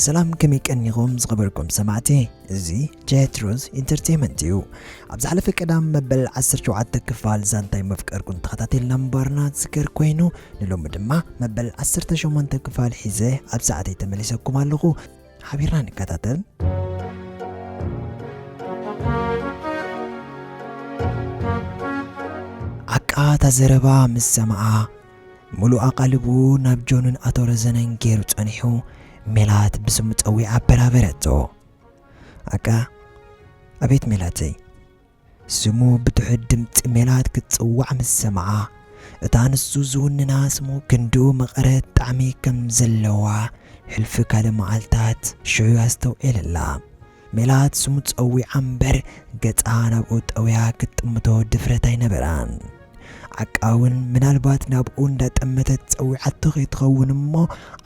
ሰላም፣ ከመይ ቀኒኹም ዝኸበርኩም ሰማዕቲ? እዚ ጀትሮስ ኢንተርቴይመንት እዩ። ኣብ ዝሓለፈ ቀዳም መበል ዓሰርተ ሸውዓተ ክፋል ዛንታይ መፍቀርኩም ተኸታቲልና ምንባርና ዝዝከር ኮይኑ፣ ንሎሚ ድማ መበል ዓሰርተ ሸሞንተ ክፋል ሒዘ ኣብ ሰዓተይ ተመሊሰኩም ኣለኹ። ሓቢርና ንከታተል። ዓቃ እታ ዘረባ ምስ ሰምዓ፣ ምሉእ ኣቓልቡ ናብ ጆንን ኣቶ ረዘነን ገይሩ ጸኒሑ፣ ሜላት ብስሙ ጸዊዓ ኣበራበረቶ። ዓቃ፣ ኣቤት ሜላተይ። ስሙ ብትሑት ድምጺ ሜላት ክትጽዋዕ ምስ ሰምዓ፣ እታ ንሱ ዝውንና ስሙ ክንድኡ መቐረት ጣዕሚ ከም ዘለዋ፣ ሕልፊ ካልእ መዓልታት ሽዑ ኣስተውዒለላ። ሜላት ስሙ ጸዊዓ እምበር፣ ገጻ ናብኡ ጠውያ ክትጥምቶ ድፍረት ኣይነበራን። ዓቃ እውን ምናልባት ናብኡ እንዳጠመተት ጸዊዓቶ ከይትኸውን እሞ፣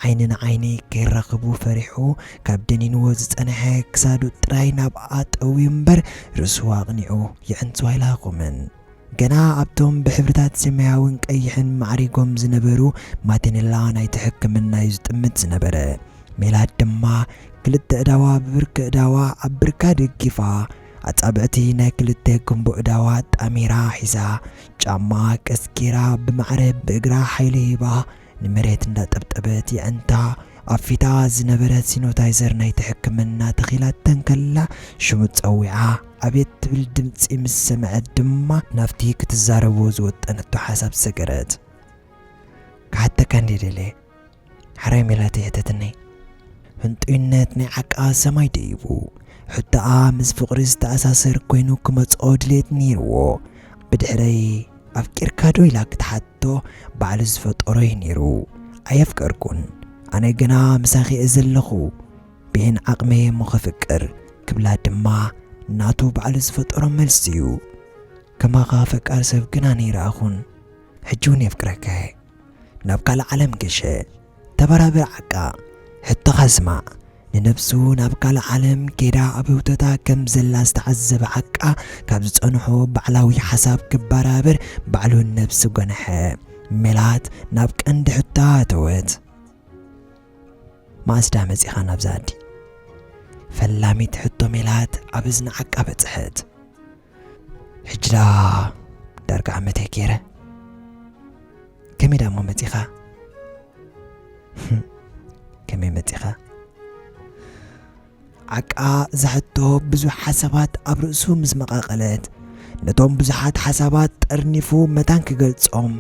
ዓይኒ ንዓይኒ ከይራኸቡ ፈሪሑ፣ ካብ ደኒንዎ ዝጸንሐ ክሳዱ ጥራይ ናብኣ ጠውዩ እምበር፣ ርእሱ ኣቕኒዑ የዕንቱ ኣይላኸምን። ገና ኣብቶም ብሕብርታት ሰማያውን ቀይሕን ማዕሪጎም ዝነበሩ ማቴኔላ ናይቲ ሕክምና እዩ ዝጥምት ዝነበረ። ሜላት ድማ ክልተ እዳዋ ብብርኪ እዳዋ ኣብ ብርካ ደጊፋ፣ ኣጻብዕቲ ናይ ክልተ ግንቦ እዳዋ ጣሚራ ሒዛ፣ ጫማ ቀስቂራ፣ ብማዕረ ብእግራ ሓይሊ ሂባ፣ ንመሬት እንዳጠብጠበት የዕንታ፣ ኣብ ፊታ ዝነበረ ሲኖታይዘር ናይቲ ሕክምና ተኺላተን ከላ፣ ሽሙ ጸዊዓ፣ ኣቤት ትብል ድምጺ ምስ ሰምዐት ድማ፣ ናብቲ ክትዛረቦ ዝወጠነቶ ሓሳብ ሰገረት። ክሓተካ እንድየ ደልየ። ሓራይ ሜላተይ ሕተትኒ። ህንጡይነት ናይ ዓቃ ሰማይ ደይቡ፣ ሕቶኣ ምስ ፍቕሪ ዝተኣሳሰር ኮይኑ ክመጽኦ ድሌት ነይርዎ። ብድሕረይ ኣፍቂርካ ዶ ኢላ ክትሓቶ ባዕሉ ዝፈጠሮ እዩ ነይሩ። ኣየፍቀርኩን። ኣነ ግና ምሳኺ እየ ዘለኹ። ብየን ዓቕመይ እሞ ከፍቅር ክብላ ድማ ናቱ ባዕሉ ዝፈጠሮ መልሲ እዩ። ከማኻ ፈቃር ሰብ ግና ነይረኣኹን። ሕጂ እውን የፍቅረካ እየ። ናብ ካልእ ዓለም ገሸ። ተበራበር ዓቃ። ሕቶኻ ስማዕ። ንነብሱ ናብ ካልእ ዓለም ኬዳ ኣብ ህውተታ ከም ዘላ ዝተዓዘበ ዓቃ፣ ካብ ዝጸንሖ ባዕላዊ ሓሳብ ክበራበር ባዕሉ ነብሱ ገንሐ። ሜላት ናብ ቀንዲ ሕቶ ኣተወት። መኣስ ደኣ መጺኻ ናብዛ ዓዲ? ፈላሚት ሕቶ ሜላት ኣብ እዝኒ ዓቃ በጽሐት። ሕጂ ደኣ ዳርጋ ዓመት እየ ገይረ። ከመይ ደኣ እሞ መጺኻ? ከመይ መጺኻ? ዓቃ እዛ ሕቶ ብዙሕ ሓሳባት ኣብ ርእሱ ምስ መቓቐለት፣ ነቶም ብዙሓት ሓሳባት ጠርኒፉ መታን ክገልጾም፣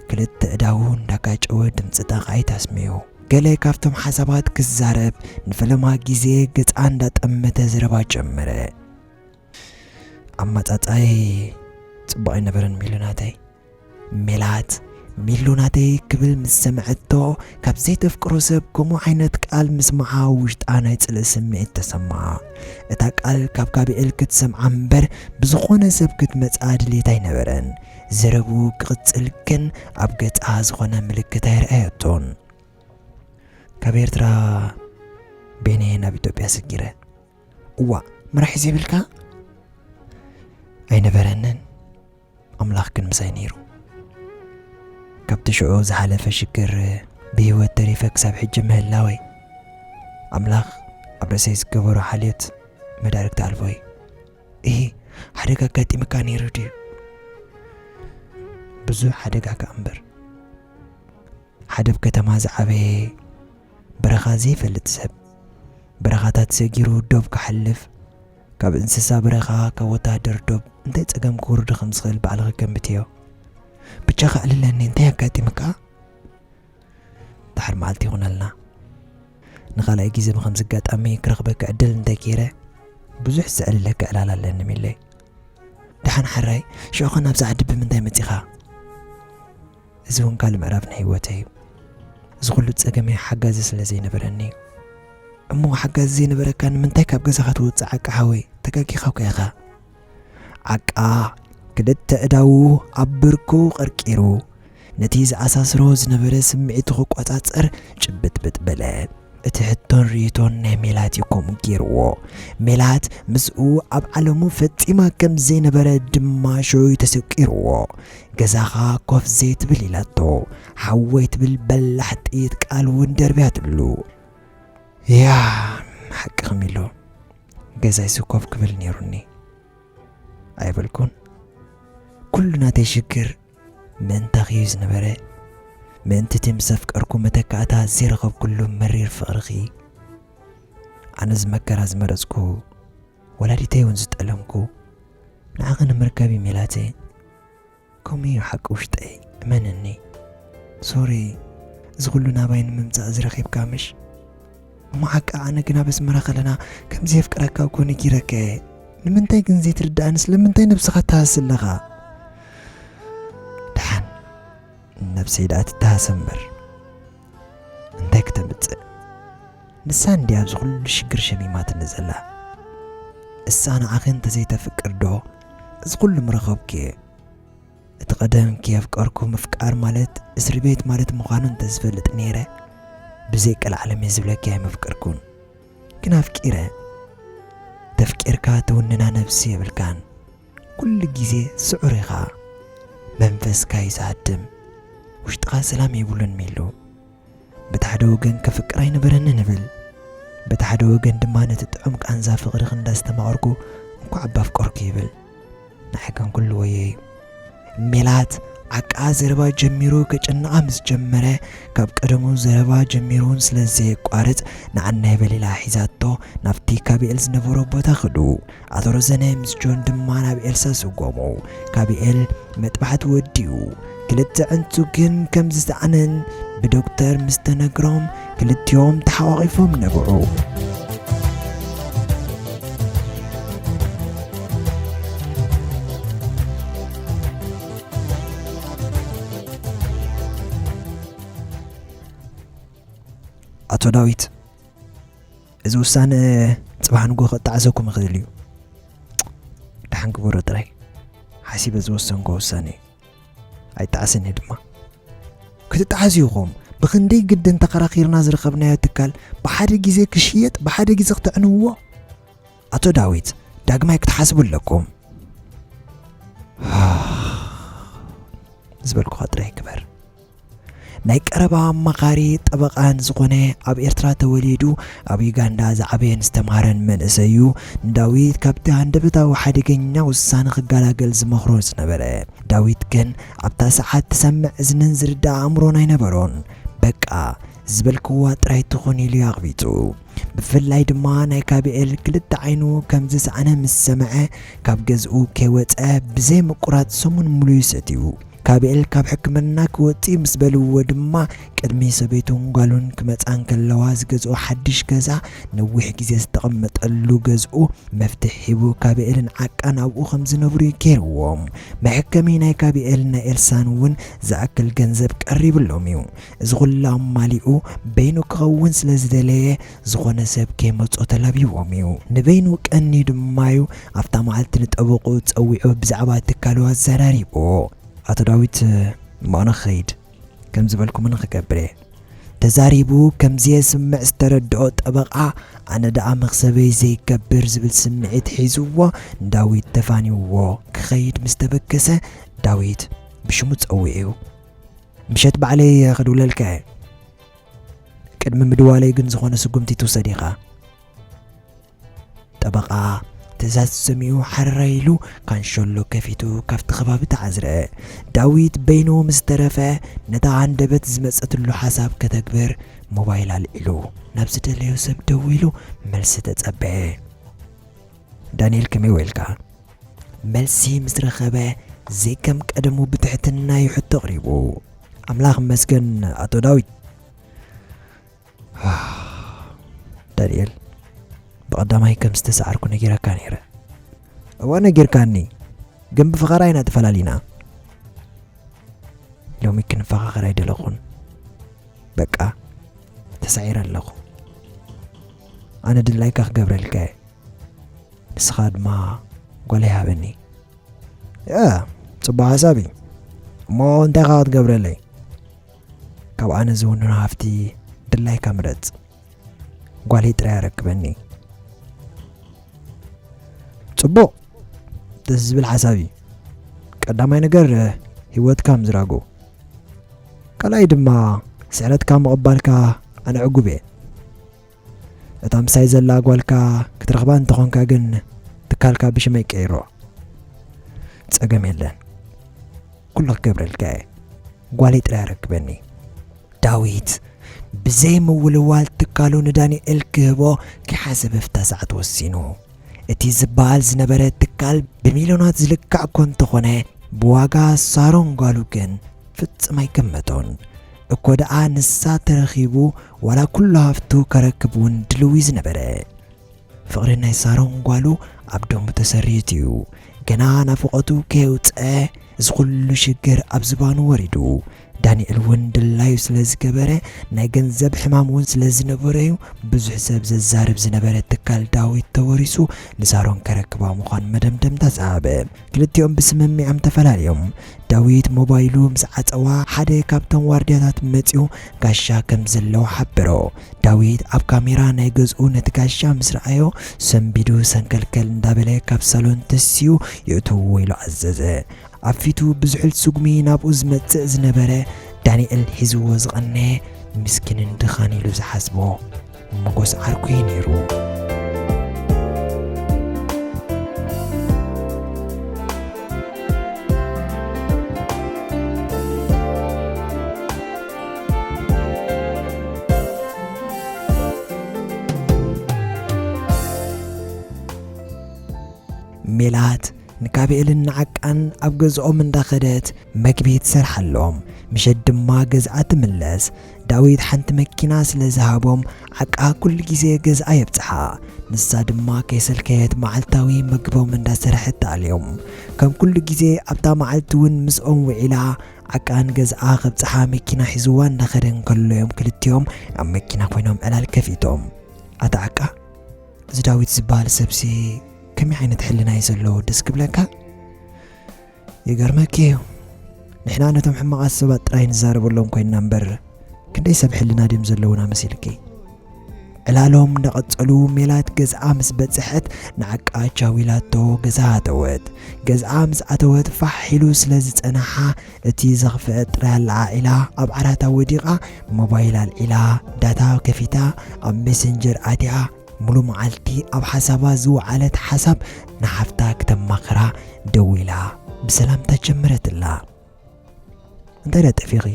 ክልተ እዳዉ እንዳጋጨወ ድምጺ ጠቓይት ኣስሚዑ። ገለ ካብቶም ሓሳባት ክዛረብ፣ ንፈለማ ግዜ ገጻ እንዳጠመተ ዘረባ ጀመረ። ኣመጻጽኣይ ጽቡቕ ኣይነበረን ሚሉ ናተይ። ሜላት፣ ሚሉ ናተይ ክብል ምስ ሰምዐቶ፣ ካብ ዘይተፍቅሮ ሰብ ከምኡ ዓይነት ቃል ምስማዓ ውሽጣ ናይ ጽልኢ ስምዒት ተሰምዓ። እታ ቃል ካብ ጋብኤል ክትሰምዓ እምበር፣ ብዝኾነ ሰብ ክትመጽኣ ድሌት ኣይነበረን። ዘረብኡ ክቕጽል ግን ኣብ ገጻ ዝኾነ ምልክት ኣይረኣየቶን። ካብ ኤርትራ በይነይ ናብ ኢትዮጵያ ሰጊረ። እዋእ፣ መራሒ ዘይብልካ? ኣይነበረንን። ኣምላኽ ግን ምሳይ ነይሩ። ካብቲ ሽዑ ዝሓለፈ ሽግር ብህይወት ተሪፈ ክሳብ ሕጂ ምህላወይ፣ ኣምላኽ ኣብ ርእሰይ ዝገበሮ ሓልዮት መዳርግቲ ኣልቦ እዩ። እሂ፣ ሓደጋ ኣጋጢምካ ነይሩ ድዩ? ብዙሕ ሓደጋ ከኣ እምበር። ሓደ ኣብ ከተማ ዝዓበየ በረኻ ዘይፈልጥ ሰብ፣ በረኻታት ሰጊሩ ዶብ ክሓልፍ፣ ካብ እንስሳ በረኻ፣ ካብ ወተሃደር ዶብ እንታይ ጸገም ክውርዶ ከም ዝኽእል ባዕልኺ ገምትዮ። ብቻ ከዕልለኒ እንታይ ኣጋጢምካ? ደሓር መዓልቲ ይኹነልና። ንኻልኣይ ግዜ ብኸምዚ ኣጋጣሚ ክረኽበኪ ዕድል እንተ ገይረ፣ ብዙሕ ዘዕልለኪ ዕላል ኣለኒ ሚለይ። ደሓን ሓራይ፣ ሽዑ ኸ ናብዚ ዓዲ ብምንታይ መጺኻ? እዚ እውን ካልእ ምዕራፍ ናይ ህይወተይ እዩ። እዚ ኹሉ ጸገመይ ሓጋዚ ስለ ዘይነበረኒ እዩ። እሞ ሓጋዚ ዘይነበረካ ንምንታይ ካብ ገዛኻ ትወጽእ ዓቃ ሓወይ? ተጋጊኻ እኮ ኢኻ። ዓቃ ክልተ እዳዉ ኣብ ብርኩ ቀርቂሩ፣ ነቲ ዝኣሳስሮ ዝነበረ ስምዒቱ ክቆጻጸር ጭብጥብጥ በለ። እቲ ሕቶን ርእይቶን ናይ ሜላት እዩ ከምኡ ገይርዎ። ሜላት ምስኡ ኣብ ዓለሙ ፈጺማ ከም ዘይነበረ ድማ ሽዑ እዩ ተሰቂርዎ። ገዛኻ ኮፍ ዘይትብል ኢላቶ። ሓወይ ትብል በላሕ ጥይት ቃል እውን ደርብያትሉ። ያ፣ ሓቅኺ ሚሉ፣ ገዛይሲ ኮፍ ክብል ነይሩኒ ኣይበልኩን። ኩሉ ናተይ ሽግር ምእንታኺ እዩ ዝነበረ። ምእንቲ እቲ ምስ ኣፍቀርኩ መተካእታ ዘይረኸብኩሉ መሪር ፍቕርኺ። ኣነ ዝመከራ ዝመረጽኩ፣ ወላዲተይ እውን ዝጠለምኩ፣ ንዓኺ ንምርካብ እዩ ሜላተይ። ከምኡ እዩ ሓቂ ውሽጠይ፣ እመንኒ። ሶሪ፣ እዚ ኩሉ ናባይ ንምምጻእ ዝረኺብካ ምሽ? እሞ ሓቂ ኣነ ግና በስመራ ከለና ከምዚ የፍቅረካ እኮ ነጊረካ እየ። ንምንታይ ግን ዘይትርድኣኒ? ስለምንታይ ነብስኻ ትሃሲ ኣለኻ? ደሓን፣ ነብሰይ ደኣ ትተሃሰ እምበር እንታይ ክተምጽእ? ንሳ እንድያ ኣብዚ ኩሉ ሽግር ሸሚማትኒ ዘላ። እሳ ንዓኺ እንተዘይተፍቅር ዶ እዚ ኩሉ ምረኸብኩ እየ? እቲ ቀደም ከየፍቀርኩ ምፍቃር ማለት እስሪ ቤት ማለት ምዃኑ እንተዝፈልጥ ነይረ፣ ብዘይ ቀልዓለም እየ ዝብለኪ ኣይመፍቀርኩን። ግን ኣፍቂረ። ተፍቂርካ ትውንና ነብሲ የብልካን። ኩሉ ግዜ ስዑር ኢኻ። መንፈስካ እዩ ዝሃድም። ውሽጥኻ ሰላም የብሉን ሚሉ። በቲ ሓደ ወገን ከፍቅር ኣይነበረንን እብል። በቲ ሓደ ወገን ድማ ነቲ ጥዑም ቃንዛ ፍቕርኺ እንዳስተማቐርኩ እንኳዕ ባፍቀርኩ ይብል። ንዓይ ግን ኩሉ ወዮ እዩ። ሜላት ዓቃ ዘረባ ጀሚሩ ከጨንቓ ምስ ጀመረ፣ ካብ ቀደሙ ዘረባ ጀሚሩ እውን ስለ ዘየቋርጽ ንዓናይ በሊላ ሒዛቶ ናብቲ ካቢኤል ዝነበሮ ቦታ ከዱ። ኣቶ ረዘነ ምስ ጆን ድማ ናብ ኤልሳ ስጎሙ። ካቢኤል መጥባሕቲ ወዲኡ። ክልተ ኣዕንቱ ግን ከም ዝሰኣነን ብዶክተር ምስ ተነግሮም ክልቲኦም ተሓቋቒፎም ነብዑ። ኣቶ ዳዊት፣ እዚ ውሳነ ጽባሕ ንግሆ ክጣዕሰኩም ይኽእል እዩ። ደሓን ግበሮ ጥራይ። ሓሲበ ዝወሰንኩ ውሳነ እዩ። ኣይጣዕስን እየ ድማ። ክትጣዕሱ ኢኹም። ብኽንደይ ግድን ተኸራኺርና ዝረኸብናዮ ትካል ብሓደ ግዜ ክሽየጥ፣ ብሓደ ግዜ ክተዕንውዎ? ኣቶ ዳዊት፣ ዳግማይ ክትሓስቡ ኣለኩም። ዝበልኩኻ ጥራይ ግበር። ናይ ቀረባ ኣማኻሪ ጠበቓ ንዝኾነ፣ ኣብ ኤርትራ ተወሊዱ ኣብ ዩጋንዳ ዝዓበየን ዝተማህረን መንእሰይ እዩ። ንዳዊት ካብቲ ሃንደበታዊ ሓደገኛ ውሳነ ክገላገል ዝመኽሮ ዝነበረ። ዳዊት ግን ኣብታ ሰዓት ትሰምዕ እዝንን ዝርዳእ ኣእምሮን ኣይነበሮን። በቃ ዝበልክዋ ጥራይ ትኹን ኢሉ እዩ ኣቕቢጹ። ብፍላይ ድማ ናይ ካቢኤል ክልተ ዓይኑ ከም ዝሰኣነ ምስ ሰምዐ፣ ካብ ገዝኡ ከይወጸ ብዘይ ምቁራጽ ሰሙን ሙሉእ እዩ ሰትዩ። ካቢኤል ካብ ሕክምና ክወጽእ ምስ በልዎ ድማ፣ ቅድሚ ሰበይቱን ጓሉን ክመጻ እንከለዋ ዝገዝኦ ሓድሽ ገዛ፣ ነዊሕ ግዜ ዝተቐመጠሉ ገዝኡ መፍትሕ ሂቡ፣ ካቢኤልን ዓቃን ኣብኡ ከም ዝነብሩ እዩ ገይርዎም። መሐከሚ ናይ ካቢኤልን ናይ ኤልሳን እውን ዝኣክል ገንዘብ ቀሪብሎም እዩ። እዚ ኩሉ ኣማሊኡ በይኑ ክኸውን ስለ ዝደለየ፣ ዝኾነ ሰብ ከይመጾ ተላብይዎም እዩ። ንበይኑ ቀንዩ ድማ እዩ ኣብታ መዓልቲ ንጠበቕኡ ጸዊዑ ብዛዕባ ትካሉ ኣዘራሪብዎ። ኣቶ ዳዊት፣ እሞ ኣነ ክኸይድ፣ ከም ዝበልኩምኒ ክገብር እየ። ተዛሪቡ ከም ዘየስምዕ ዝተረድኦ ጠበቓ፣ ኣነ ደኣ መኽሰበይ ዘይገብር ዝብል ስምዒት ሒዝዎ ንዳዊት ተፋንይዎ ክኸይድ ምስ ተበገሰ፣ ዳዊት ብሽሙ ጸዊዑ፣ ምሸት ባዕለይ ክድውለልካ እየ። ቅድሚ ምድዋለይ ግን ዝኾነ ስጉምቲ ትውሰድ ኢኻ። ጠበቓ ትእዛዝ ሰሚዑ ሓረር ኢሉ ካንሸሎ ከፊቱ ካብቲ ከባቢ ተዓዝረ። ዳዊት በይኑ ምስ ተረፈ ነታ ሃንደበት ዝመጸትሉ ሓሳብ ከተግብር ሞባይል ኣልዒሉ ናብ ዝደለዮ ሰብ ደዊሉ መልሲ ተጸበየ። ዳንኤል ከመይ ውዒልካ? መልሲ ምስ ረኸበ ዘይከም ቀደሙ ብትሕትና እዩ ሕቶ ኣቕሪቡ። ኣምላኽ ይመስገን ኣቶ ዳዊት። ዳንኤል፣ ብቐዳማይ ከም ዝተሰዓርኩ ነጊረካ ነይረ። እወ ነጊርካኒ፣ ግን ብፈኸራ ኢና ተፈላሊና። ሎሚ ክንፈኻኸር ኣይደለኹን። በቃ ተሳዒረ ኣለኹ። ኣነ ድላይካ ክገብረልካ እየ። ንስኻ ድማ ጓለይ ሃበኒ። ያ፣ ጽቡቕ ሓሳብ እዩ። እሞ እንታይ ኢኻ ክትገብረለይ? ካብ ኣነ ዝውንኖ ሃፍቲ ድላይካ ምረጽ። ጓለይ ጥራይ ኣረክበኒ። ጽቡቕ፣ ደስ ዝብል ሓሳብ እዩ። ቀዳማይ ነገር፣ ህይወትካ ምዝራጉ። ካልኣይ ድማ፣ ስዕረትካ ምቕባልካ ኣነ ዕጉብ እየ። እታ ምሳይ ዘላ ጓልካ ክትረኽባ እንተኾንካ ግን ትካልካ ብሽመይ ቀይሮ። ጸገም የለን። ኩሉ ክገብረልካ እየ። ጓለይ ጥራይ ኣረክበኒ። ዳዊት ብዘይ ምውልዋል ትካሉ ንዳንኤል ክህቦ ክሓስብ ኣብታ ሰዓት ወሲኑ። እቲ ዝበሃል ዝነበረ ትካል ብሚልዮናት ዝልካዕ እኮ እንተኾነ፣ ብዋጋ ሳሮን ጓሉ ግን ፍጽም ኣይገመቶን። እኮ ደኣ ንሳ ተረኺቡ ዋላ ኩሉ ሃፍቱ ከረክብ እውን ድልው እዩ ዝነበረ። ፍቕሪ ናይ ሳሮን ጓሉ ኣብ ደሙ ተሰሪቱ እዩ። ገና ናፍቖቱ ከየውጽአ እዚ ኩሉ ሽግር ኣብ ዝባኑ ወሪዱ። ዳንኤል እውን ድላዩ ስለ ዝገበረ፣ ናይ ገንዘብ ሕማም እውን ስለ ዝነበረዩ፣ ብዙሕ ሰብ ዘዛርብ ዝነበረ ትካል ዳዊት ተወሪሱ ንሳሮን ከረክባ ምዃን መደምደምታ ዝሃበ። ክልቲኦም ብስምምዕም ተፈላለዮም። ዳዊት ሞባይሉ ምስ ዓጸዋ፣ ሓደ ካብቶም ዋርድያታት መጺኡ ጋሻ ከም ዘለዎ ሓበሮ። ዳዊት ኣብ ካሜራ ናይ ገዝኡ ነቲ ጋሻ ምስ ረኣዮ፣ ሰንቢዱ ሰንከልከል እንዳበለ ካብ ሳሎን ተሲኡ የእትውዎ ኢሉ ኣዘዘ። ኣብ ፊቱ ብዝሑል ስጉሚ ናብኡ ዝመጽእ ዝነበረ ዳንኤል ሒዝዎ ዝቐነየ ምስኪንን ድኻን ኢሉ ዝሓስቦ መጎስ ዓርኩ እዩ ነይሩ። ሜላት ንካብኤልን ንዓቃን ኣብ ገዝኦም እንዳኸደት መግቢ ትሰርሓሎም። ምሸት ድማ ገዝኣ ትምለስ። ዳዊት ሓንቲ መኪና ስለ ዝሃቦም ዓቃ ኩሉ ግዜ ገዝኣ የብጽሓ። ንሳ ድማ ከይሰልከየት መዓልታዊ መግቦም እንዳሰርሐት ትኣልዮም። ከም ኩሉ ግዜ ኣብታ መዓልቲ እውን ምስኦም ውዒላ ዓቃ ንገዝኣ ከብጽሓ መኪና ሒዝዋ እንዳኸደ እንከሎ እዮም ክልቲኦም ኣብ መኪና ኮይኖም ዕላል ከፊቶም። ኣታ ዓቃ፣ እዚ ዳዊት ዝበሃል ሰብሲ ከመይ ዓይነት ሕልና እዩ ዘለዎ ደስ ክብለካ? ይገርመኪ እዩ። ንሕና ነቶም ሕማቓት ሰባት ጥራይ ንዛረበሎም ኮይንና እምበር፣ ክንደይ ሰብ ሕልና ድዮም ዘለውና መሲልኪ? ዕላሎም እንዳቐጸሉ ሜላት ገዝኣ ምስ በጽሐት ንዓቃ ቻው ኢላቶ ገዝኣ ኣተወት። ገዝኣ ምስ ኣተወት ፋሕ ኢሉ ስለ ዝጸንሓ እቲ ዘኽፍአ ጥራይ ኣለዓዒላ ኣብ ዓራታ ወዲቓ ሞባይል ኣልዒላ ዳታ ከፊታ ኣብ ሜሰንጀር ኣትያ ሙሉ መዓልቲ ኣብ ሓሳባ ዝወዓለት ሓሳብ ንሓፍታ ክተማኽራ ደዊላ ብሰላምታ ጀመረትላ። እንታይ ደኣ ጠፊኺ?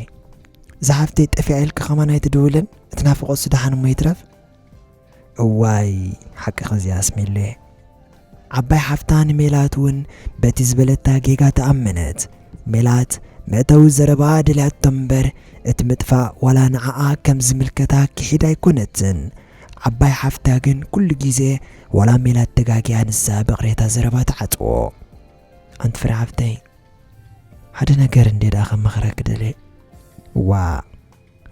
ዝሓፍተይ ጠፊኣ ኢልኪ ከማን ኣይትድውልን? እቲ ናፍቖትሲ ደሓን እሞ ይትረፍ። እዋይ፣ ሓቅኺ እዚኣ ኣስሚሉየ። ዓባይ ሓፍታ ንሜላት እውን በቲ ዝበለታ ጌጋ ተኣመነት። ሜላት መእተዊ ዘረባ ደልያቶ እምበር እቲ ምጥፋእ ዋላ ንዓኣ ከም ዝምልከታ ክሒድ ኣይኮነትን። ዓባይ ሓፍታ ግን ኩሉ ግዜ ዋላ ሜላት ተጋጊያ ንሳ ብቕሬታ ዘረባ ትዓጽዎ። ኣንቲ ፍረ ሓፍተይ፣ ሓደ ነገር እንዴ ደኣ ከማኽረኪ ደልየ። ዋእ፣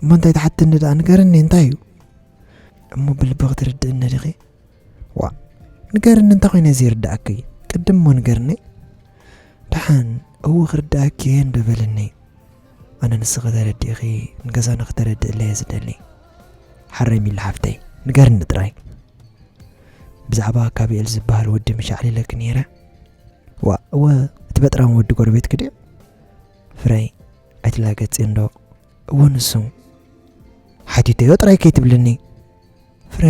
እሞ እንታይ ትሓትኒ ደኣ ንገርኒ፣ እንታይ እዩ? እሞ ብልቢ ክትርድእኒ ዲኺ? ዋእ፣ ንገርኒ፣ እንታይ ኮይነ ዘይርድኣኪ? ቅድም እሞ ንገርኒ። ደሓን፣ እው ክርድኣኪ እየ እንዶ በልኒ። ኣነ ንስኺ ተረዲእኺ ንገዛና ክተረድእለይ እየ ዝደሊ። ሓረይ ሚሊ ሓፍተይ፣ ንገርኒ ጥራይ። ብዛዕባ ካቢኤል ዝበሃል ወዲ ምሽ ኣዕሊለኪ ነይረ? ዋእ፣ እወ፣ እቲ በጥራም ወዲ ጎረቤትኪ ድዩ? ፍረይ፣ ኣይትላገጺ እንዶ። እወ፣ ንሱ። ሓቲተዮ ጥራይ ከይትብልኒ። ፍረ፣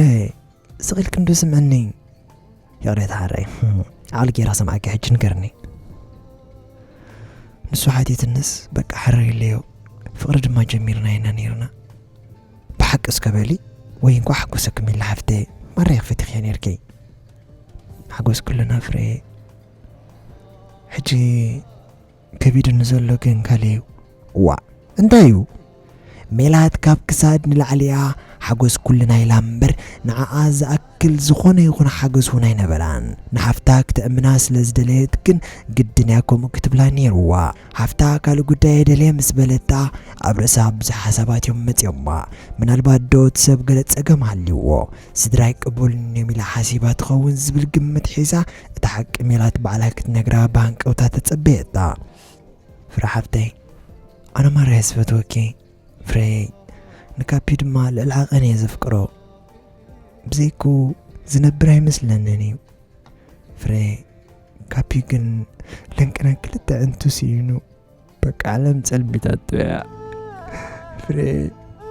ስቕ ኢልኪ እንዶ ስምዕኒ። ይቕሬታ ሓራይ፣ ዓቕሊ ጌራ ክሰምዓኪ፣ ሕጂ ንገርኒ። ንሱ ሓቲትንስ፣ በቃ ሕራይ ኢለዮ። ፍቕሪ ድማ ጀሚርና ኢና ነይርና። ብሓቂ እስከ በሊ፣ ወይ እንኳዕ ሓጎሰኪ ሚሊ ሓፍተይ፣ ማራ የኽፊትኽዮ ነይርኪ። ሓጎስ ኩልና ፍረየ። ሕጂ ከቢድኒ ዘሎ ግን ካልእ እዩ። ዋእ፣ እንታይ እዩ? ሜላት ካብ ክሳድ ንላዕሊ እያ ሓጎስ ኩልና ኢላ እምበር፣ ንዓኣ ዝኣክል ዝኾነ ይኹን ሓጎስ እውን ኣይነበራን። ንሓፍታ ክተእምና ስለ ዝደለየት ግን ግድን እያ ከምኡ ክትብላ ነይርዋ። ሓፍታ ካልእ ጉዳይ እየ ደልየ ምስ በለታ፣ ኣብ ርእሳ ብዙሕ ሓሳባት እዮም መጺኦማ። ምናልባት ዶ እቲ ሰብ ገለ ጸገም ሃልይዎ? ስድራይ ቅቡልኒ እዮም ኢላ ሓሲባ ትኸውን ዝብል ግምት ሒዛ፣ እታ ሓቂ ሜላት ባዕላ ክትነግራ ብሃንቀውታ ተጸበየታ። ፍረ ሓፍተይ፣ ኣነ ማራ እየ ዝፈትወኪ። ፍረየይ፣ ንካፒ ድማ ልዕሊ ዓቐን እየ ዘፍቅሮ። ብዘይክኡ ዝነብር ኣይመስለንን እዩ። ፍረየይ፣ ካፒ ግን ለንቅና ክልተ ኣዕንቱ ስኢኑ። በቃ ዓለም ጸልሚታቶ እያ። ፍረየይ፣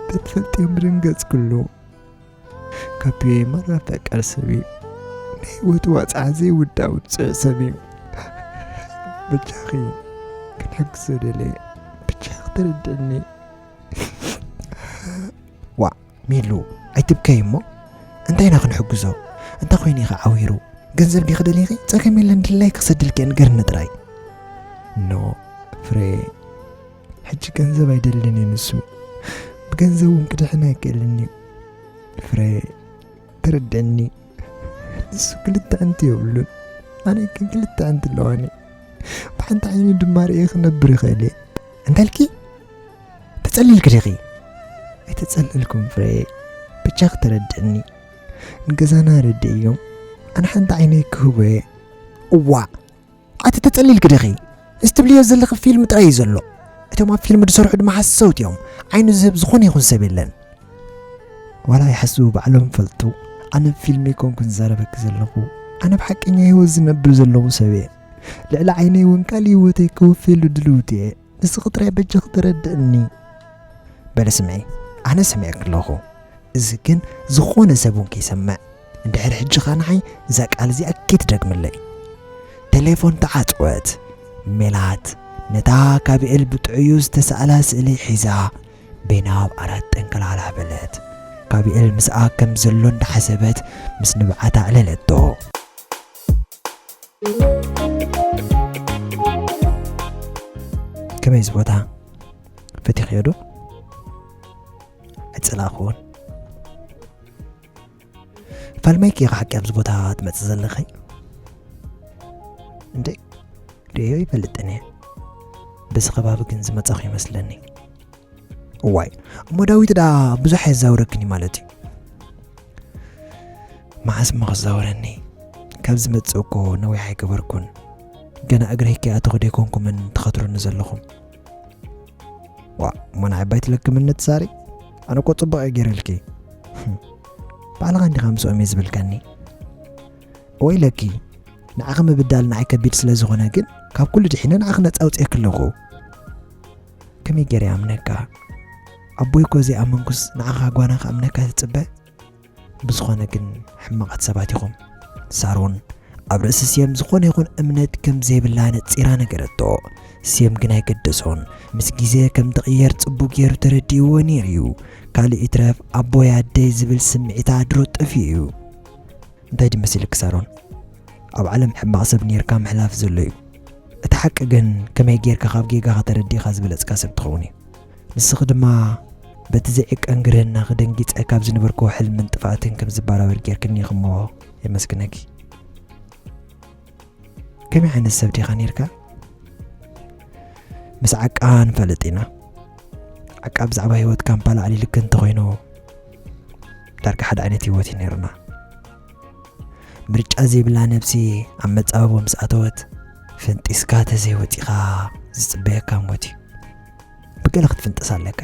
ተትፈልጥዮ ምድንገጽክሉ። ኣቦይ ማራ ፈቃር ሰብ እዩ። ናይ ህይወቱ ዋፅዓ ዘይውዳእ ውፅዕ ሰብ እዩ። በጃኺ ክንሕግዞ ደለየ። በጃኺ ተረድእኒ። ዋእ ሚሉ፣ ኣይትብከይ እሞ። እንታይ ኢና ክንሕግዞ? እንታይ ኮይኑ ኢኻ ዓዊሩ? ገንዘብ ዲኺ ደሊኺ? ጸገም የለን፣ ድላይ ክሰድልኪ እየ፣ ንገርኒ ጥራይ። ኖ ፍሬ፣ ሕጂ ገንዘብ ኣይደልን እዩ ንሱ። ብገንዘብ እውን ክድሕን ኣይክእልን እዩ። ፍሬ፣ ተረድእኒ። ንሱ ክልተ ኣዕንቲ የብሉን፣ ኣነ ግን ክልተ ኣዕንቲ ኣለዋኒ። ብሓንቲ ዓይኒ ድማ ርእየ ክነብር ይኽእል እየ። እንታይ ኢልኪ? ተጸሊልኪ ዲኺ? ኣይተጸለልኩን ፍሬ፣ ብቻ ክተረድእኒ። ንገዛና ረድእ እዮም። ኣነ ሓንቲ ዓይነይ ክህቦ እየ። እዋእ! ኣቲ ተጸሊልኪ ዲኺ? እዚ ትብልዮ ዘለኺ ፊልም ጥራይ እዩ ዘሎ። እቶም ኣብ ፊልም ዝሰርሑ ድማ ሓሰውቲ እዮም። ዓይኑ ዝህብ ዝኾነ ይኹን ሰብ የለን። ዋላ ይሓስቡ ባዕሎም ፈልጡ። ኣነ ብ ፊልም ኣይኮንኩን ዝዛረበኪ ዘለኹ። ኣነ ብ ሓቀኛ ህይወት ዝነብር ዘለኹ ሰብ እየ። ልዕሊ ዓይነይ እውን ካልእ ህይወተይ ክወፍየሉ ድልውቲ እየ። ንስኺ ጥራይ በጃኺ ተረድእኒ። በለ ስምዒ፣ ኣነ ሰሚዐኪ ኣለኹ። እዚ ግን ዝኾነ ሰብ እውን ከይሰምዕ። እንድሕር ሕጂ ኸኣ ንዓይ እዛ ቃል እዚኣ ከይትደግምለይ። ቴሌፎን ተዓጽወት። ሜላት ነታ ካቢኤል ብጥዑዩ ዝተሳእላ ስእሊ ሒዛ በይና ኣብ ዓራት ጠንቀላላ በለት። ካቢኤል ምስኣ ከም ዘሎ እንዳሓሰበት ምስ ንብዓታ ኣዕለለቶ። ከመይ እዚ ቦታ? ፈቲኽዮ ዶ? ኣይጸላእክዎን። ፋልማይኪ ኢኻ ሓቂ ኣብዚ ቦታ ትመጽእ ዘለኺ? እንዴ፣ ርእዮ ይፈልጥን እየ። በዚ ከባቢ ግን ዝመጻኹ ይመስለኒ። እዋይ፣ እሞ ዳዊት ደኣ ብዙሕ ኣየዛውረክን እዩ ማለት እዩ። መዓስ እሞ ክዛወረኒ? ካብ ዝመጽእ እኮ ነዊሕ ኣይገበርኩን። ገና እግረይ ከይኣተኹ ደይኮንኩምን ትኸትሩኒ ዘለኹም። ዋእ፣ እሞ ንዓይ ባይትለክምኒ ትሳሪ? ኣነ እኮ ጽቡቕ እየ ገይረልኪ። ባዕልኻ እንዲኻ ምስኦም እየ ዝብልካኒ። ወይለኪ፣ ንዓኺ ምብዳል ንዓይ ከቢድ ስለ ዝኾነ ግን፣ ካብ ኩሉ ድሒነ ንዓኺ ነጻ ኣውጽኤኪ ኣለኹ። ከመይ ገይረ ይኣምነካ? ኣቦይ እኮ ዘይኣመንኩስ ንዓኻ ጓና ክኣምነካ ትጽበ? ብዝኾነ ግን ሕማቓት ሰባት ኢኹም። ሳሮን ኣብ ርእሲ ስየም ዝኾነ ይኹን እምነት ከም ዘይብላ ነጺራ ነገረቶ። ስየም ግን ኣይገደሶን። ምስ ግዜ ከም ትቕየር ጽቡቕ ገይሩ ተረዲእዎ ነይሩ እዩ። ካልእ ይትረፍ ኣቦይ ኣደይ ዝብል ስምዒታ ድሮ ጠፊኡ እዩ። እንታይ ድዩ መሲልኪ ሳሮን? ኣብ ዓለም ሕማቕ ሰብ ኔርካ ምሕላፍ ዘሎ እዩ። እቲ ሓቂ ግን ከመይ ጌርካ ካብ ጌጋኻ ተረዲእካ ዝበለጽካ ሰብ ትኸውን እዩ። ንስኺ ድማ በቲ ዘይዕቀን ግርህናኺ ደንጊጸ ካብ ዝነበርክዎ ሕልምን ጥፍኣትን ከም ዝበራበር ጌርክኒ ኢኺ እሞ የመስግነኪ። ከመይ ዓይነት ሰብ ዲኻ ኔርካ? ምስ ዓቃ ንፈልጥ ኢና። ዓቃ ብዛዕባ ህይወት ካምፓላ ኣዕሊልኪ እንተኾይኑ ዳርጋ ሓደ ዓይነት ህይወት እዩ ኔሩና። ምርጫ ዘይብላ ነብሲ ኣብ መጻብቦ ምስ ኣተወት፣ ፈንጢስካ ተዘይወጺኻ ዝጽበየካ ሞት እዩ። ብገለ ክትፍንጥስ ኣለካ።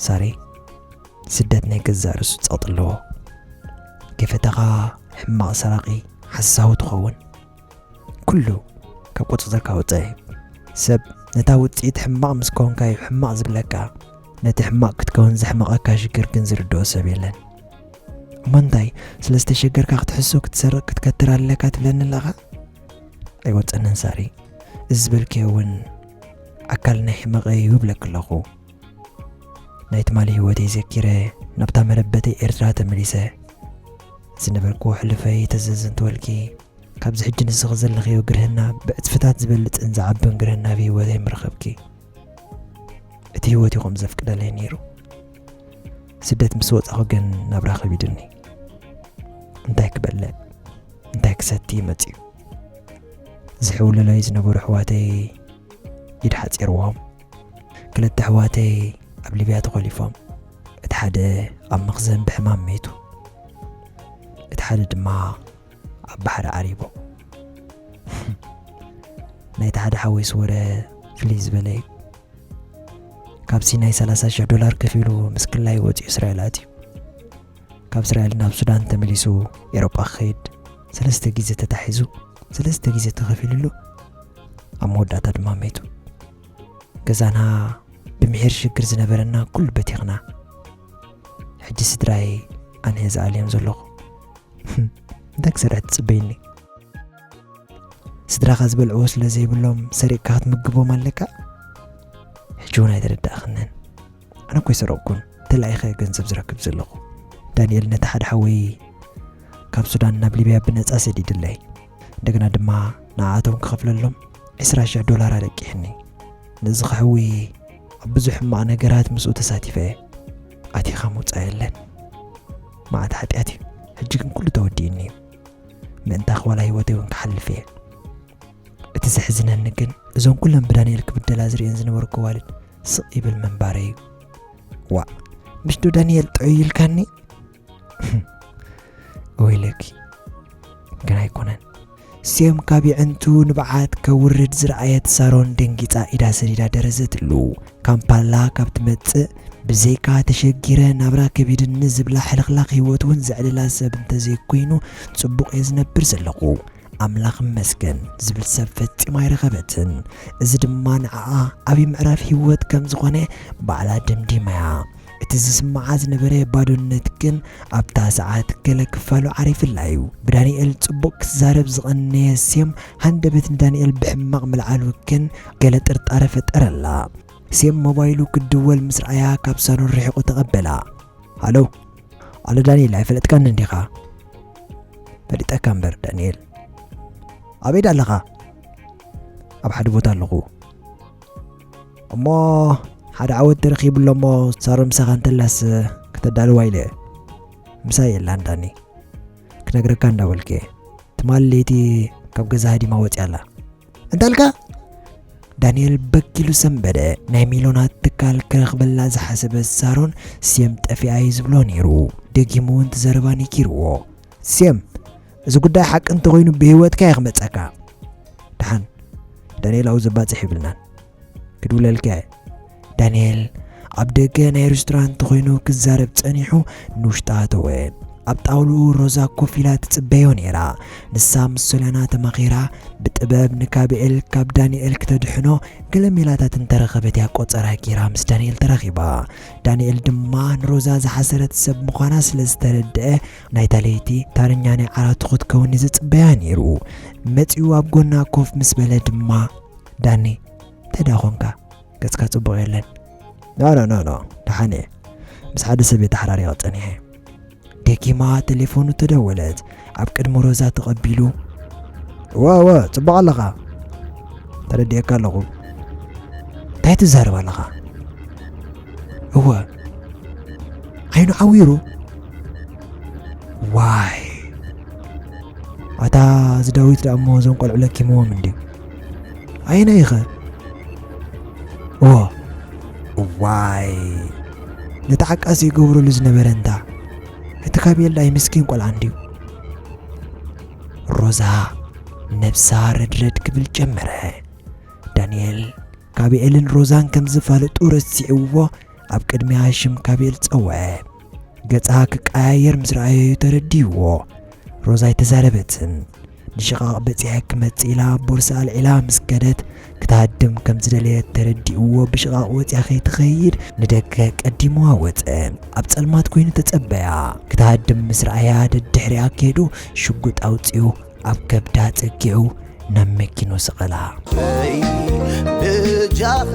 ሳሪ፣ ስደት ናይ ገዛእ ርእሱ ጸቕጢ ኣለዎ። ከይፈተኻ ሕማቕ ሰራቒ፣ ሓሳዊ ትኸውን። ኩሉ ካብ ቁጽጽርካ ወጻኢ እዩ። ሰብ ነታ ውጽኢት ሕማቕ ምስ ኮንካ እዩ ሕማቕ ዝብለካ። ነቲ ሕማቕ ክትከውን ዘሕመቐካ ሽግር ግን ዝርድኦ ሰብ የለን። እሞ እንታይ፣ ስለ ዝተሸገርካ ክትሕሱ፣ ክትሰርቕ፣ ክትከትር ኣለካ ትብለኒ ኣለኻ? ኣይወጸንን ሳሪ። እዚ ዝበልክዮ እውን ኣካል ናይ ሕመቐይ እዩ እብለኪ ኣለኹ። ናይ ትማሊ ህይወተይ ዘኪረ ናብታ መረበተይ ኤርትራ ተመሊሰ። ዝነበርክዎ ሕሉፈይ ተዘዘንትወልኪ፣ ካብዚ ሕጂ ንስኺ ዘለኽዮ ግርህና ብዕጽፍታት ዝበልጽን ዝዓብን ግርህና ኣብ ህይወተይ ምረኸብኪ። እቲ ህይወት እዩ ከምኡ ዘፍቅደለይ ነይሩ። ስደት ምስ ወጻኹ ግን ናብራ ከቢዱኒ። እንታይ ክበልዕ፣ እንታይ ክሰቲ መጺኡ። ዝሕውለለይ ዝነበሩ ኣሕዋተይ ኢድ ሓጺርዎም። ክልተ ኣሕዋተይ ኣብ ሊብያ ተኾሊፎም። እቲ ሓደ ኣብ መኽዘን ብሕማም ሜቱ። እቲ ሓደ ድማ ኣብ ባሕሪ ዓሪቡ። ናይቲ ሓደ ሓወይስ ወረ ፍልይ ዝበለ እዩ። ካብ ሲናይ ሰላሳ ሽሕ ዶላር ከፊሉ ምስ ክላይ ወፂኡ እስራኤል ኣትዩ። ካብ እስራኤል ናብ ሱዳን ተመሊሱ ኤሮጳ ክኸይድ ሰለስተ ግዜ ተታሒዙ፣ ሰለስተ ግዜ ተኸፊሉሉ፣ ኣብ መወዳእታ ድማ ሜቱ። ገዛና ብምሒር ሽግር ዝነበረና ኩሉ በቲኽና። ሕጂ ስድራይ ኣነ እየ ዝኣልዮም ዘለኹ። እንታይ ክሰርሕ ትጽበይኒ? ስድራኻ ዝበልዕዎ ስለ ዘይብሎም ሰሪቕካ ክትምግቦም ኣለካ? ሕጂ እውን ኣይተረዳእኽንን። ኣነ እኮ ኣይሰረቕኩን፣ ተላኢኸ ገንዘብ ዝረክብ ዘለኹ። ዳንኤል ነቲ ሓደ ሓወይ ካብ ሱዳን ናብ ሊብያ ብነጻ ሰዲድለይ። እንደገና ድማ ንዓኣቶም ክኸፍለሎም ዕስራ ሽሕ ዶላር ኣለቂሕኒ። ነዚ ከሕዊ ኣብ ብዙሕ ሕማቕ ነገራት ምስኡ ተሳቲፈ እየ። ኣቲኻ ምውጻእ የለን። መዓት ሓጢኣት እዩ። ሕጂ ግን ኩሉ ተወዲእኒ እዩ። ምእንታኽ ዋላ ህይወተይ እውን ክሓልፍ እየ። እቲ ዘሕዝነኒ ግን እዞን ኩለን ብዳንኤል ክብደላ ዝርእየን ዝነበርኩ ኣዋልድ ስቕ ይብል ምንባረይ እዩ። ዋእ፣ ምሽ ዶ ዳንኤል ጥዑይ ኢልካኒ? ወይለኪ፣ ግን ኣይኮነን። ሴም ካብ የዕንቱ ንብዓት ከውርድ ዝረኣየት ሳሮን ደንጊጻ ኢዳ ሰዲዳ ደረዘትሉ። ካምፓላ ካብ ትመጽእ ብዘይካ ተሸጊረ ናብራ ከቢድኒ ዝብላ ሕልኽላኽ ህይወት እውን ዘዕልላ ሰብ እንተዘይኮይኑ ጽቡቕ እየ ዝነብር ዘለኹ። ኣምላኽ ይመስገን ዝብል ሰብ ፈጺማ ኣይረኸበትን። እዚ ድማ ንዓኣ ዓቢ ምዕራፍ ህይወት ከም ዝኾነ ባዕላ ደምዲማያ። እቲ ዝስምዓ ዝነበረ ባዶነት ግን ኣብታ ሰዓት ገለ ክፋሉ ዓሪፍላ እዩ። ብዳንኤል ጽቡቕ ክዛረብ ዝቐነየ ሴም ሃንደበት ንዳንኤል ብሕማቕ ምልዓሉ ግን ገለ ጥርጣረ ፈጠረላ። ሴም ሞባይሉ ክድወል ምስ ረኣያ ካብ ሳሎን ርሒቑ ተቐበላ። ሃሎ፣ ኣሎ ዳንኤል፣ ኣይፈለጥካን እንዲኻ? ፈሊጠካ እምበር ዳንኤል። ኣበይ ዳ ኣለኻ? ኣብ ሓደ ቦታ ኣለኹ። እሞ ሓደ ዓወት ተረኺቡ ኣሎ እሞ ሳሮን ምሳኻ እንተላስ ከተዳልዋ ኢለ። ምሳይ የላን ዳኒ። ክነግረካ እንዳበልኩ እየ። ትማሊ ለይቲ ካብ ገዛ ሃዲማ ወፂኣ ኣላ። እንታልካ? ዳንኤል በኪሉ ሰንበደ። ናይ ሚልዮናት ትካል ክረኽበላ ዝሓሰበ ሳሮን ሴም ጠፊኣ እዩ ዝብሎ ነይሩ። ደጊሙ እውን እቲ ዘረባ ነኪርዎ። ሴም፣ እዚ ጉዳይ ሓቂ እንተኾይኑ ብህይወትካ እየ ክመፀካ። ደሓን፣ ዳንኤል ኣብኡ ዘባፅሕ ይብልናን። ክድውለልካ እየ። ዳንኤል ኣብ ደገ ናይ ሬስቶራንት ኮይኑ ክዛረብ ጸኒሑ ንውሽጢ ኣተወ። ኣብ ጣውልኡ ሮዛ ኮፍ ኢላ ትጽበዮ ነይራ። ንሳ ምስ ሶልያና ተማኺራ ብጥበብ ንካብኤል ካብ ዳንኤል ክተድሕኖ ገለ ሜላታት እንተረኸበት እያ ቆጸራ ጌራ ምስ ዳንኤል ተራኺባ። ዳንኤል ድማ ንሮዛ ዝሓሰረት ሰብ ምዃና ስለ ዝተረድአ ናይታ ለይቲ ታረኛ ናይ ዓራቱ ክትከውን እዩ ዝጽበያ ነይሩ። መጺኡ ኣብ ጎና ኮፍ ምስ በለ ድማ ዳኒ፣ እንታይ ደኣ ኾንካ? ገጽካ ጽቡቕ የለን። ኖ፣ ኖ፣ ኖ፣ ኖ፣ ደሓን እየ። ምስ ሓደ ሰብ እየ ተሓራሪቐ ጸኒሐ። ደጊማ ቴሌፎኑ ተደወለት። ኣብ ቅድሚ ሮዛ ተቐቢሉ፣ እወ፣ እወ፣ ጽቡቕ ኣለኻ። ተረዲኤካ ኣለኹ። እንታይ ትዛረብ ኣለኻ? እወ። ዓይኑ ዓዊሩ? ዋይ። ኣታ እዚ ዳዊት ደኣ እሞ እዞም ቆልዑ ለኪምዎም እንድዩ። ኣየናይ ኢኸ? እዎ። እዋይ። ነቲ ዓቃሲ ይገብረሉ ዝነበረ እንታ። እቲ ካቤል ደኣ ምስኪን ቆልዓ እንድዩ። ሮዛ ነብሳ ረድረድ ክብል ጀመረ። ዳንኤል ካቤልን ሮዛን ከም ዝፋለጡ ረሲዕዎ ኣብ ቅድሚያ ሽም ካቤል ጸውዐ። ገጻ ክቀያየር ምስ ረኣየዩ ተረዲእዎ። ሮዛ ኣይተዛረበትን። ንሽቓቕ በጺሐ ክመጽእ ኢላ ቦርሳ ኣልዒላ ምስ ከደት ክትሃድም ከም ዝደለየት ተረዲእዎ ብሽቓቕ ወጺኣ ከይትኸይድ ንደገ ቀዲምዋ ወጸ። ኣብ ጸልማት ኮይኑ ተጸበያ። ክትሃድም ምስ ረኣያ ደድሕሪኣ ከይዱ ሽጉጥ ኣውጺኡ ኣብ ከብዳ ጸጊዑ ናብ መኪኑ ሰቐላ።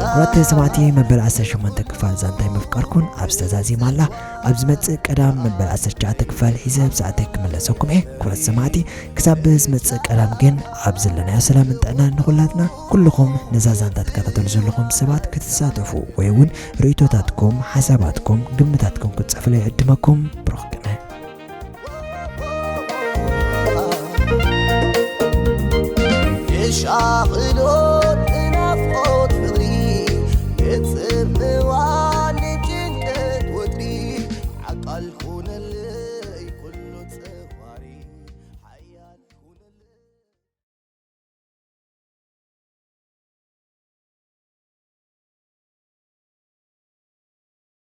ክቡራት ሰማዕቲ፣ መበል ዓሰርተ ሸሞንተ ክፋል ዛንታይ ምፍቃርኩን ኣብ ዝተዛዚማ ኣላ። ኣብ ዝመጽእ ቀዳም መበል ዓሰርተ ትሽዓተ ክፋል ሒዘ ኣብ ሰዓተይ ክምለሰኩም እየ። ክቡራት ሰማዕቲ፣ ክሳብ ዝመጽእ ቀዳም ግን ኣብ ዘለናዮ ሰላምን ጥዕናን ንኹላትና። ኩልኹም ነዛ ዛንታ ትከታተሉ ዘለኹም ሰባት ክትሳተፉ ወይ እውን ርእይቶታትኩም፣ ሓሳባትኩም፣ ግምታትኩም ክትጽሕፉለይ ይዕድመኩም። ብሩኽ ቅነ። የሻቕሎ ናፍቆት ፍቕሪ፣ የጽምዋ ንጭንቀት ወጥሪ፣ ዓቃል ኩነል